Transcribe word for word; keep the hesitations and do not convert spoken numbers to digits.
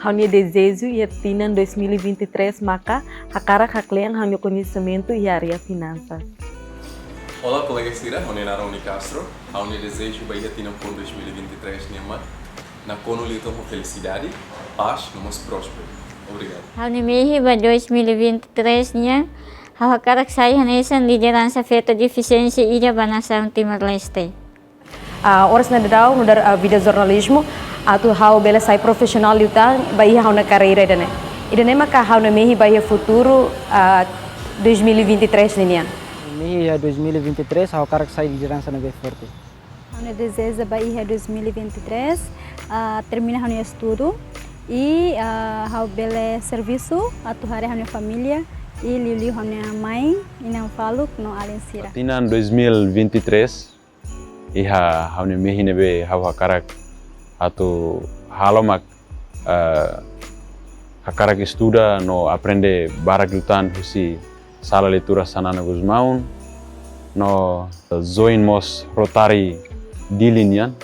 Ha'u-nia dezeju iha tinan dois mil e vinte e três maka hakarak haklean ha'u-nia koñesimentu iha área finansas. Olá, kolega sira, ha'u-nia naran Rony Castro. Ha'u-nia dezeju ba iha tinan foun dois mil e vinte e três nian mak nakonu liután ho felisidade, pás no mós prósperu. Obrigadu. Ha'u-nia mehi ba dois mil e vinte e três nian, ha'u hakarak sai hanesan lideransa feto defisiénsia ida ba nasaun Timor-Leste. Ah, oras ne'e daudaun nu'udar, ah, vida jornalizmu, atu ha'u bele sai profisionál liután ba iha ha'u-nia karreira ida-ne'e. Ida-ne'e maka ha'u-nia mehi ba iha futuru, ah, dois mil e vinte e três ninian. Mehi iha dois mil e vinte e três ha'u hakarak sai lideransa ne'ebé forte. Ha'u-nia dezeju ba iha dois mil e vinte e três, ah, termina ha'u-nia estudu i, ah, ha'u bele servisu atu haree ha'u-nia família i liuliu ha'u-nia mãe, inan faluk no alin sira. Tinan dois mil e vinte e três, iha ha'u-nia mehi ne'ebé ha'u hakarak atu halo mak, eh, hakarak estuda no aprende barak liután husi Sala Leitura Xanana Gusmão no join mós Rotary Dili nian.